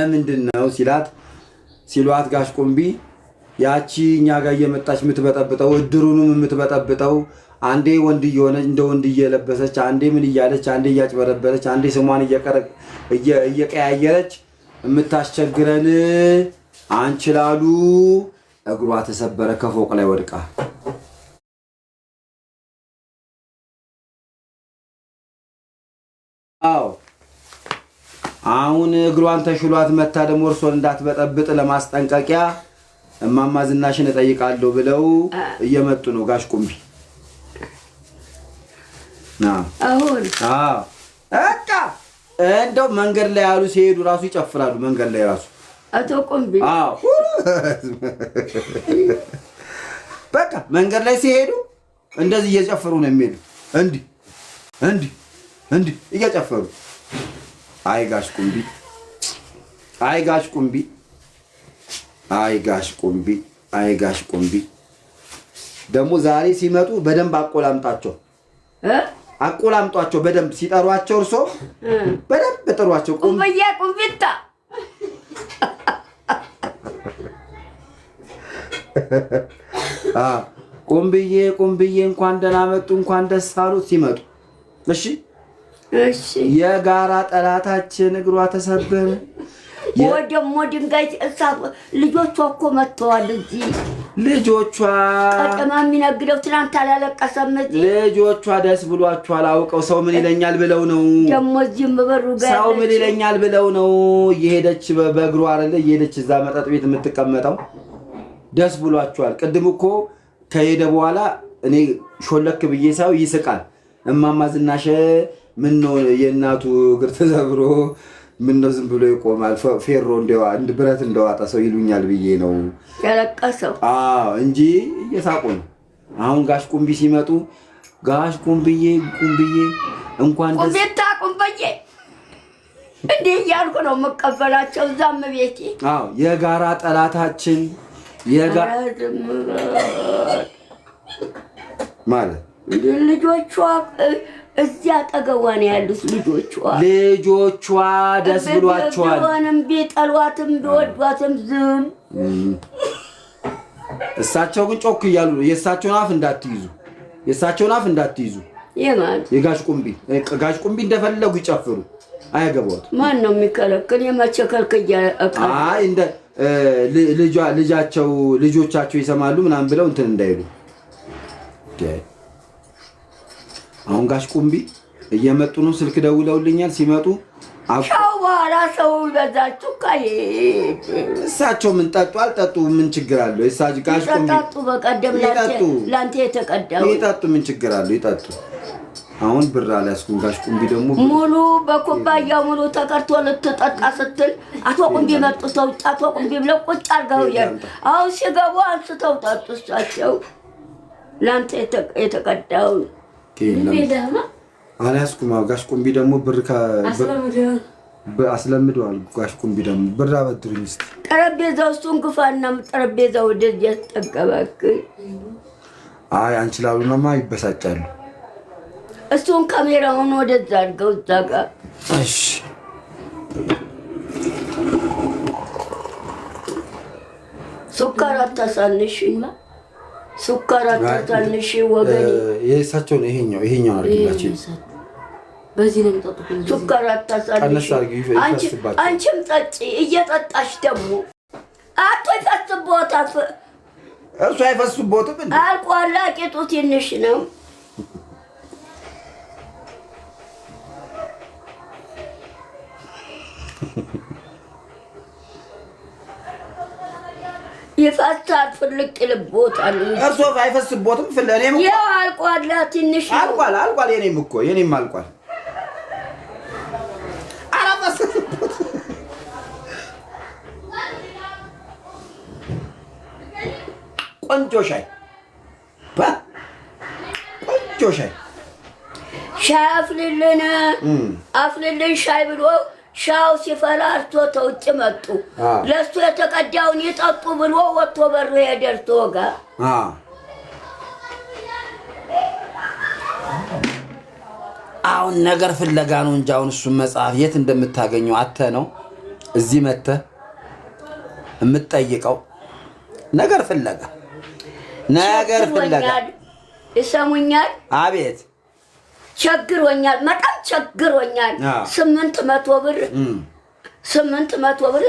ለምንድን ነው ሲሏት ጋሽ ቁምቢ ያቺ እኛ ጋር እየመጣች የምትበጠብጠው እድሩንም የምትበጠብጠው አንዴ ወንድ እየሆነች እንደ ወንድ እየለበሰች አንዴ ምን እያለች አንዴ እያጭበረበረች አንዴ ስሟን እየቀያየረች የምታስቸግረን አንችላሉ። እግሯ ተሰበረ፣ ከፎቅ ላይ ወድቃ። አዎ አሁን እግሯን ተሽሏት መታ ደግሞ እርሶን እንዳትበጠብጥ ለማስጠንቀቂያ እማማ ዝናሽን እጠይቃለሁ ብለው እየመጡ ነው ጋሽ ቁምቢ። አሁን በቃ እንደው መንገድ ላይ ያሉ ሲሄዱ ራሱ ይጨፍራሉ። መንገድ ላይ ራሱ አቶ ቁምቢ አዎ፣ በቃ መንገድ ላይ ሲሄዱ እንደዚህ እየጨፈሩ ነው የሚሄዱ። እንዲህ እንዲህ እንዲህ እየጨፈሩ። አይ ጋሽ ቁምቢ፣ አይ ጋሽ ቁምቢ፣ አይ ጋሽ ቁምቢ፣ አይ ጋሽ ቁምቢ። ደግሞ ዛሬ ሲመጡ በደንብ አቆላምጣቸው፣ አቆላምጧቸው በደንብ ሲጠሯቸው፣ እርሶ በደንብ ጥሯቸው። ቁምብዬ ቁምቢታ ቁምብዬ ቁምብዬ እንኳን ደህና መጡ እንኳን ደስ አሉት ሲመጡ። እሺ እሺ። የጋራ ጠላታችን እግሯ ተሰበረ። ወይ ደግሞ ድንጋይ እሳት። ልጆቿ እኮ መጥተዋል እዚህ። ልጆቿ ቀጠማ የሚነግደው ትናንት አላለቀሰም እዚህ። ልጆቿ ደስ ብሏቸዋል። አውቀው ሰው ምን ይለኛል ብለው ነው። ደግሞ እዚህም በሩ ጋር ሰው ምን ይለኛል ብለው ነው እየሄደች በእግሯ አይደለ እየሄደች እዛ መጠጥ ቤት የምትቀመጠው። ደስ ብሏቸዋል። ቅድም እኮ ከሄደ በኋላ እኔ ሾለክ ብዬ ሳየው ይስቃል። እማማ ዝናሽ ምን ነው የእናቱ እግር ተሰብሮ ምን ነው ዝም ብሎ ይቆማል? ፌሮ ብረት እንደዋጠ ሰው ይሉኛል ብዬ ነው ያለቀሰው። አዎ እንጂ እየሳቁ ነው። አሁን ጋሽ ቁምቢ ሲመጡ ጋሽ ቁምብዬ ቁምብዬ እንኳን ደስ ቁምቢታ ቁምብዬ እንዲህ እያልኩ ነው የምቀበላቸው። እዛም ቤቴ አዎ የጋራ ጠላታችን ኧረ ዝም በል። ማለት ልጆቿ እዚያ አጠገቧ ነው ያሉት። ልጆቿ ልጆቿ ደስ ብሏቸዋል። ቢሆንም ቢጠሏትም ቢወዷትም ዝም። እሳቸው ግን ጮክ እያሉ ነው። የእሳቸውን አፍ እንዳትይዙ፣ የእሳቸውን አፍ እንዳትይዙ። የማን? የጋሽ ቁምቢ። ጋሽ ቁምቢ እንደፈለጉ ይጨፍሩ፣ አያገባዎት። ማን ነው የሚከለክል? የመቼ ከልክያ? አይ እንደ ልጃቸው ልጆቻቸው ይሰማሉ ምናምን ብለው እንትን እንዳይሉ። አሁን ጋሽ ቁምቢ እየመጡ ነው። ስልክ ደውለውልኛል። ሲመጡ ሻው በኋላ ሰው ይበዛችሁ ካሄድ እሳቸው ምን ጠጡ አልጠጡ ምን ችግር አለው? እሳቸው ጋሽ ቁምቢ ይጠጣጡ። በቀደም ይጠጡ። ላንተ የተቀዳው ይጠጡ፣ ምን ችግር አለው? ይጠጡ። አሁን ብር አልያዝኩም። ጋሽ ቁምቢ ደግሞ ሙሉ በኩባያው ሙሉ ተቀርቶ ልትጠጣ ስትል አቶ ቁምቢ መጡ። ሰው አቶ ቁምቢ ብለው ቁጭ አድርገው አሁን ሲገቡ አንስተው ጠጡ። እሳቸው ላንተ የተቀዳውን አልያዝኩም። ጋሽ ቁምቢ ደግሞ ብር አስለምደዋል። ጋሽ ቁምቢ ደግሞ ብር አበድሩኝ እስኪ። ጠረጴዛው እሱን ግፋና ጠረጴዛ ወደዚህ ያስጠገባክ። አይ አንቺ ላሉናማ ይበሳጫሉ። እሱን ካሜራውን ወደዛ አድርገው እዛ ጋር። እሺ። ሱካር አታሳንሽ፣ ሱካር አታሳንሽ ወገኔ። የእሳቸውን ይሄኛው ይሄኛው አድርጊላቸው። በዚህ ነው የሚጠጡት። ሱካር አታሳንሽ። ቀነስ አድርጊው፣ ይፈስባቸው። አንቺም ጠጪ፣ እየጠጣሽ ደግሞ አቶ ይፈስቦታል። እርሱ አይፈሱቦትም እንዴ? አልቋላ፣ ቂጡ ትንሽ ነው። ይፈሳል፣ ፍልቅ ይልቦታል። እርሶ አይፈስቦትም? እኔም እኮ ያው አልቋላ፣ ትንሽ ነው። አልቋል፣ አልቋል። የኔም እኮ የኔም አልቋል። አላፈሰስቦት። ቆንጆ ሻይ ቆንጆ ሻይ። ሻይ አፍልልን አፍልልን ሻይ ብሎ ሻው ሲፈላ እርሶ ተውጭ መጡ። ለእሱ የተቀዳውን ይጠጡ ብሎ ወጥቶ በሩ ሄደ እርሶ ጋር። አሁን ነገር ፍለጋ ነው እንጂ አሁን እሱን መጽሐፍ የት እንደምታገኘው አተ ነው። እዚህ መተህ የምትጠይቀው ነገር ፍለጋ ነገር ፍለጋ። ቸግሮኛል። ይሰሙኛል? አቤት። ቸግሮኛል፣ በጣም ቸግሮኛል። 800 ብር፣ 800 ብር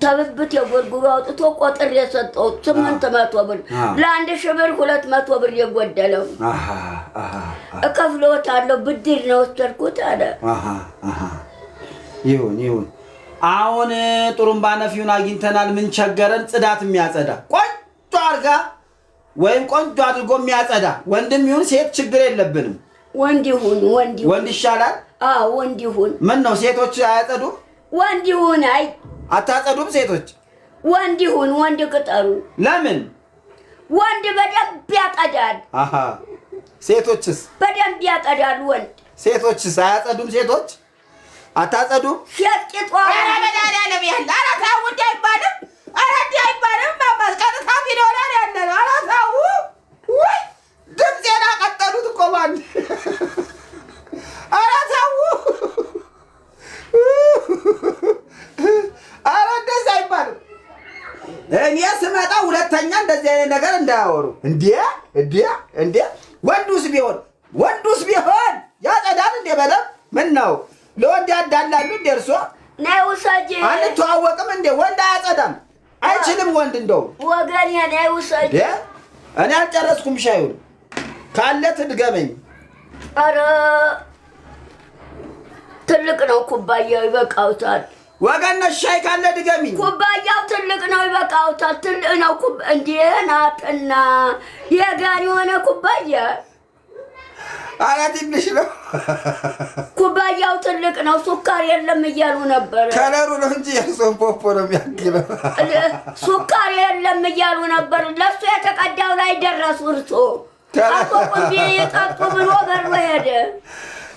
ተብብት የጎርጉሮ አውጥቶ ቆጥሬ የሰጠሁት 800 ብር፣ ለ1000 ብር 200 ብር የጎደለው አሃ አሃ እከፍልዎታለሁ፣ ብድር ነው ወሰድኩት አለ። አሃ አሃ ይሁን ይሁን። አሁን ጥሩምባ ነፊውን አግኝተናል። ምን ቸገረን? ጽዳት የሚያጸዳ ቆንጆ አድርጋ ወይም ቆንጆ አድርጎ የሚያጸዳ ወንድም ይሁን ሴት ችግር የለብንም። ወንድ ይሁን፣ ወንድ ይሁን። ወንድ ይሻላል። አዎ፣ ወንድ ይሁን። ምን ነው ሴቶች አያጸዱም? ወንድ ይሁን። አይ። አታጸዱም ሴቶች? ወንድ ይሁን፣ ወንድ ቅጠሩ። ለምን? ወንድ በደንብ ያጠዳል። አሃ ሴቶችስ? በደንብ ያጠዳል ወንድ። ሴቶችስ አያጸዱም? ሴቶች አታጸዱም? ሴት ቂጧ ኧረ መድኃኒዓለም ያለ! ኧረ ተው፣ እንዲህ አይባልም። ኧረ እንዲህ አይባልም። እማማ ቀጥታ ቪዲዮ ላይ ነው ያለነው። ኧረ ተው ወይ ድምፄን አቀጠሉት እኮ ባንድ። ኧረ ተው፣ ኧረ እንደዚህ አይባልም። እኔ ስመጣ ሁለተኛ እንደዚህ አይነት ነገር እንዳያወሩ። እንዴ እንዴ እንዴ! ወንዱስ ቢሆን ያጸዳል እንዴ በደምብ? ምን ነው ለወንድ ያዳላሉ እንዴ እርሶ? ነይ ውሰጂ። አንተዋወቅም እንዴ? ወንድ አያጸዳም፣ አይችልም ወንድ እንደው። ወገኔ፣ ነይ ውሰጂ። እንዴ እኔ አልጨረስኩም። ሻዩን ካለ ትድገመኝ። ኧረ ትልቅ ነው ኩባያው፣ ይበቃውታል። ወገነሽ ሻይ ካለ ድገሚኝ። ኩባያው ትልቅ ነው፣ ይበቃውታል። ትልቅ ነው እንዴ ናትና የጋን የሆነ ኩባያ። ኧረ ትንሽ ነው። ኩባያው ትልቅ ነው፣ ሱካር የለም እያሉ ነበረ። ከለሩ ነው እንጂ የእርሶን ፖፖ ነው የሚያክለው። ሱካር የለም እያሉ ነበር። ለእሱ የተቀዳው ላይ ደረሱ። እርሶ አቶ ቁንቢ ጠጡ ብሎ በሮ ሄደ።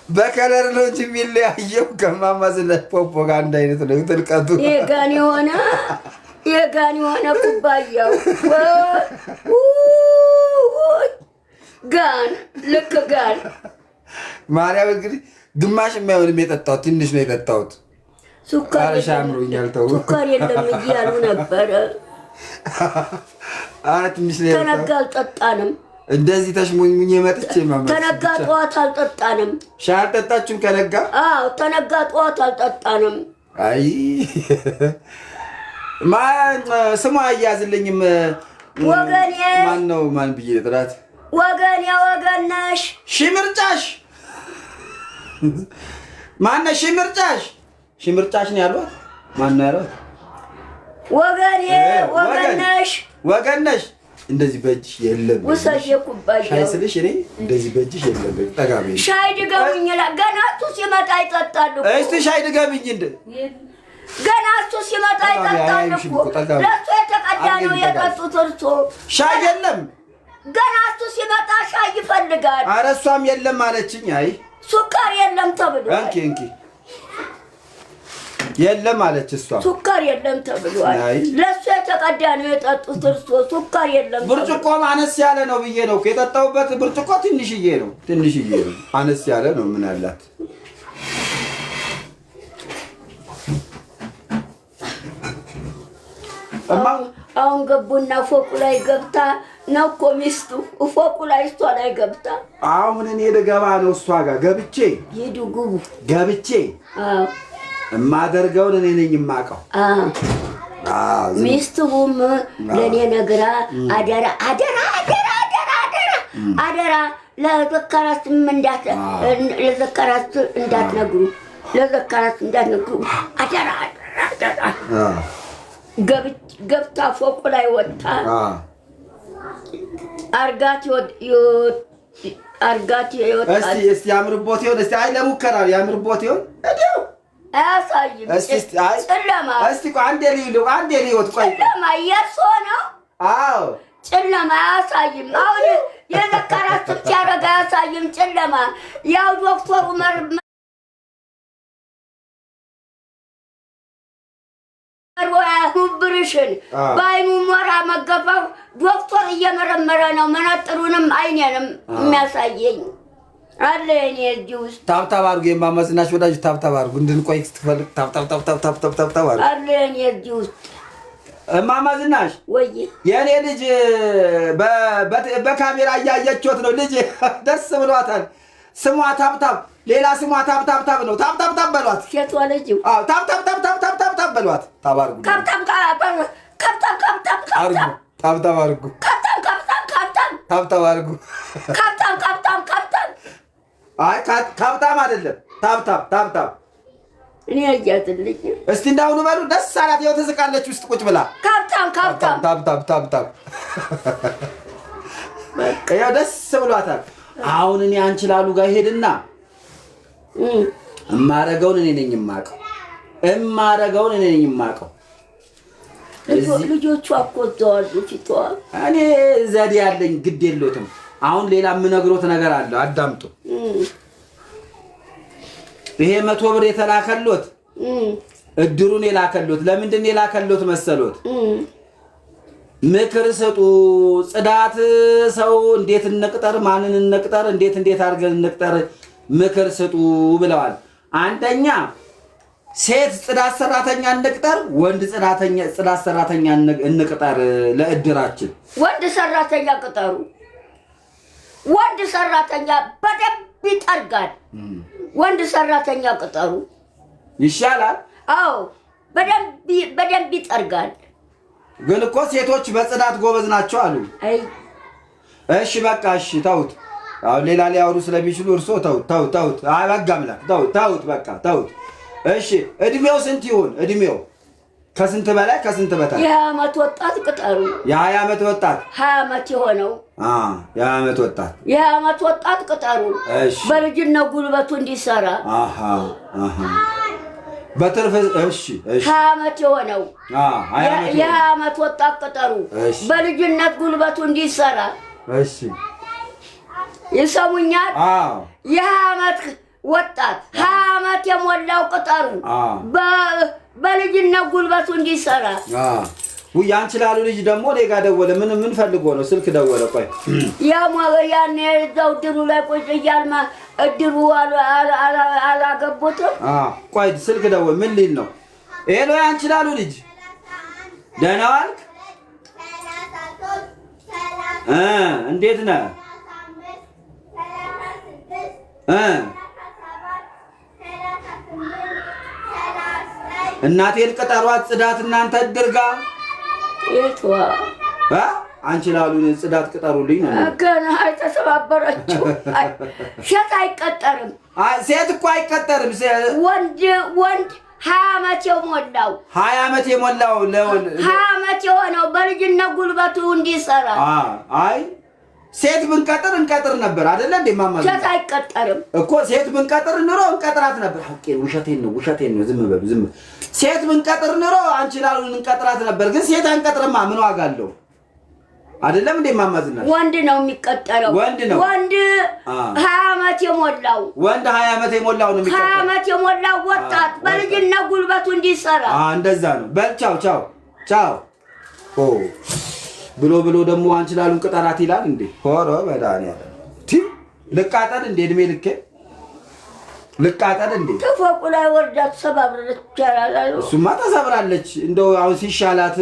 በ color ነው እንጂ የሚለያየው ከማማ ዝናሽ ፖፖ ጋር አንድ አይነት ነው ጥልቀቱ። የጋን የሆነ ኩባያው ጋን፣ ልክ ጋን። ማርያም እንግዲህ ግማሽ የማይሆንም የጠጣሁት፣ ትንሽ ነው የጠጣሁት። ሱካር ኧረ ሻይ የለም አምሮኛል፣ ተው። ሱካር የለም እያሉ ነበረ። ኧረ ትንሽ ነው ተነጋ የጠጣሁት። አልጠጣንም። እንደዚህ ተሽሞኝሙኝ መጥቼ ማማ ተነጋ ጠዋት አልጠጣንም። ሻይ አልጠጣችሁም ከነጋ? አዎ፣ ተነጋ ጠዋት አልጠጣንም። አይ ማን ስሟ አያዝልኝም። ወገኔ። ማን ነው? ማን ብዬ ጥራት? ወገኔ፣ ወገን ነሽ። ሺ ምርጫሽ ማነው? ሺ ምርጫሽ፣ ሺ ምርጫሽ ነው ያሏት። ማን ነው ያሏት? ወገኔ፣ ወገን ነሽ። ወገን ነሽ። እንደዚህ በእጅሽ የለም። ውሰጅ ሻይ ኩባያው። ስልሽ እኔ እንደዚህ በእጅሽ የለም። ጠጋ በይ። ሻይ ድገሙኝ ይላል። ገና እሱ ሲመጣ ይጠጣል እኮ። እስቲ ሻይ ድገሚኝ እንደ ገና እሱ ሲመጣ ጠጋ በይ፣ ይጠጣል አያዩሽም እኮ። እኮ፣ ጠጋ በይ። ለእሱ የተቀዳ ነው አትገቢ፣ ጠጋ በይ። የጠጡት እርሶ። ሻይ የለም። ገና እሱ ሲመጣ ሻይ ይፈልጋል። ኧረ እሷም የለም አለችኝ። አይ ሱካር የለም ተብሏል። እንኪ እንኪ፣ የለም አለች እሷም። ሱካር የለም ተብሏል። አይ። ለእሱ የተቀዳ ነው የጠጡት እርሶ። ሱካር የለም ተብሏል። ብርጭቆም አነስ ያለ ነው ብዬ ነው እኮ የጠጣሁበት። ብርጭቆ ትንሽዬ ነው፣ ትንሽዬ ነው፣ አነስ ያለ ነው። ምን አላት? እማ። አሁን ገቡና ፎቁ ላይ ገብታ ነው እኮ ሚስቱ፣ ፎቁ ላይ እሷ ላይ ገብታ። አሁን እኔ ልገባ ነው እሷ ጋር ገብቼ። ሂዱ፣ ግቡ። ገብቼ አዎ። የማደርገውን እኔ ነኝ የማውቀው። አዎ። አዎ፣ ዝም ሚስቱም ለእኔ ነግራ አደራ አደራ አደራ አደራ አደራ አደራ ለዘካራስ እንዳትነግሩ፣ ለዘካራስ እንዳትነግሩ አደራ አደራ አደራ። ገብታ ፎቁ ላይ ወጥታ አርጋት ይወጣል። እስቲ እስቲ ያምርቦት ይሆን? እስቲ አይ ለሙከራ ያምርቦት ይሆን? እንዲያው አያሳይም። እስቲ እስቲ አይ ጨለማ። እስቲ ቆይ አንዴ ልዩ አንዴ ልዩት ቆይ። ጨለማ የእርሶ ነው። አዎ። ጨለማ አያሳይም። አሁን የዘካራስ ሲያደርግ አያሳይም። ጨለማ ያው ዶክተሩ ብርሽን በአይኑ ሞራ መገፋው ዶክተር እየመረመረ ነው። መነጥሩንም አይኔንም የሚያሳየኝ። አለ የኔ እዚህ ውስጥ። Tap tap አድርጉ። የእማማ ዝናሽ ወዳጅ tap tap አድርጉ። እንድንቆይ ስትፈልግ tap tap tap tap tap tap tap አድርጉ። አለ የኔ እዚህ ውስጥ። እማማ ዝናሽ ወይ የእኔ ልጅ በካሜራ እያየችዎት ነው። ልጅ ደስ ብሏታል። ስሟ tap tap፣ ሌላ ስሟ tap tap tap ነው። Tap tap tap በሏት። ሴቷ ልጅ። አዎ፣ tap tap tap tap tap tap tap በሏት። Tap አድርጉ። Tap tap tap tap tap አድርጉ። Tap tap አድርጉ። Tap tap tap tap። Tap tap አድርጉ። Tap tap tap tap tap። አይ፣ ካብታም አይደለም። Tap tap tap tap። እኔ እያትልኝ። እስቲ እንዳሁኑ በሉ። ደስ አላት። ይኸው ትስቃለች ውስጥ ቁጭ ብላ። ካብታም ካብታም። Tap tap tap tap። ይኸው ደስ ብሏታል። አሁን እኔ አንቺ ላሉ ጋር ሄድና እማረገውን እኔ ነኝ የማውቀው። እማረገውን እኔ ነኝ የማውቀው። ልጆቹ እኮ እዛው አሉ ፊቷ። እኔ ዘዴ ያለኝ፣ ግድ የለዎትም። አሁን ሌላ የምነግሮት ነገር አለ፣ አዳምጡ። ይሄ 100 ብር የተላከሎት እድሩን የላከሎት ለምንድን የላከሎት መሰሎት? ምክር ስጡ። ጽዳት ሰው እንዴት እንቅጠር፣ ማንን እንቅጠር፣ እንዴት እንዴት አድርገን እንቅጠር፣ ምክር ስጡ ብለዋል። አንደኛ ሴት ጽዳት ሰራተኛ እንቅጠር፣ ወንድ ጽዳት ሰራተኛ እንቅጠር ለእድራችን። ወንድ ሰራተኛ ቅጠሩ። ወንድ ሰራተኛ በደንብ ይጠርጋል። ወንድ ሰራተኛ ቅጠሩ። ይሻላል። አዎ፣ በደንብ ይጠርጋል። ግን እኮ ሴቶች በጽዳት ጎበዝ ናቸው አሉ። አይ። እሺ በቃ እሺ ተውት። አሁን ሌላ ሊያወሩ ስለሚችሉ እርሶ ተውት ተውት ተውት። አይ በቃ አምላክ ተውት ተውት በቃ ተውት። እሺ እድሜው ስንት ይሁን? እድሜው ከስንት በላይ ከስንት በታች? የ20 ዓመት ወጣት ቅጠሩ። የ20 ዓመት ወጣት። 20 ዓመት የሆነው። የ20 ዓመት ወጣት። የ20 ዓመት ወጣት ቅጠሩ። እሺ። በልጅነት ጉልበቱ እንዲሰራ። አሃ አሃ በትርፍ እሺ እሺ። 20 ዓመት የሆነው። 20 ዓመት። የ20 ዓመት ወጣት ቅጠሩ። እሺ። በልጅነት ጉልበቱ እንዲሰራ። እሺ። ይሰሙኛል? አዎ። የ20 ዓመት ወጣት፣ 20 ዓመት የሞላው ቅጠሩ። በልጅነት ጉልበቱ እንዲሰራ። ውይ፣ አንቺ ላሉ ልጅ ደግሞ እኔ ጋ ደወለ። ምን ምን ፈልጎ ነው? ስልክ ደወለ። ቆይ። ያኔ እዛው እድሩ ላይ ቁጭ እያል እድሩ አላገቡትም። ቆይ፣ ስልክ ደወለ። ምን ሊል ነው? Hello፣ ያንቺ ላሉ ልጅ ደህና ዋልክ? እንዴት ነህ? እናቴን ቅጠሯት ጽዳት እናንተ እድር ጋ። የቷ? እ አንቺ ላሉን ጽዳት ቅጠሩልኝ ነው የሚለው። ገና የተሰባበረችው። አይ፣ ሴት አይቀጠርም። አይ፣ ሴት እኮ አይቀጠርም። ወንድ ወንድ፣ 20 ዓመት የሞላው። 20 ዓመት የሞላው 20 ዓመት የሆነው በልጅነት ጉልበቱ እንዲሰራ። አይ፣ ሴት ብንቀጥር እንቀጥር ነበር አይደለ እንዴ ማማ? ሴት አይቀጠርም። እኮ ሴት ብንቀጥር ኑሮ እንቀጥራት ነበር። ሐቄን ውሸቴን ነው ውሸቴን ነው። ዝም በሉ ዝም በሉ። ሴት ብንቀጥር ኑሮ አንቺ ላሉን እንቀጥራት ነበር። ግን ሴት አንቀጥርማ፣ ምን ዋጋ አለው? አይደለም እንዴ ማማ ዝናሽ? ወንድ ነው የሚቀጠረው። ወንድ ነው። ወንድ 20 ዓመት የሞላው። ወንድ 20 ዓመት የሞላው ነው ሀያ የሚቀጠረው። ዓመት የሞላው ወጣት በልጅነት ጉልበቱ እንዲሰራ። እንደዛ ነው። በል ቻው ቻው ቻው። ኦ ብሎ ብሎ ደግሞ አንቺ ላሉን ቅጠራት ይላል እንዴ? ሆሮ መድኃኒዓለም ቲ ልቃጠል እንዴ? እድሜ ልኬ ልቃጠል እንዴ? ከፎቁ ላይ ወርዳ ተሰባብረች ይቻላል አሉ። እሱማ ተሰብራለች። እንደው አሁን ሲሻላት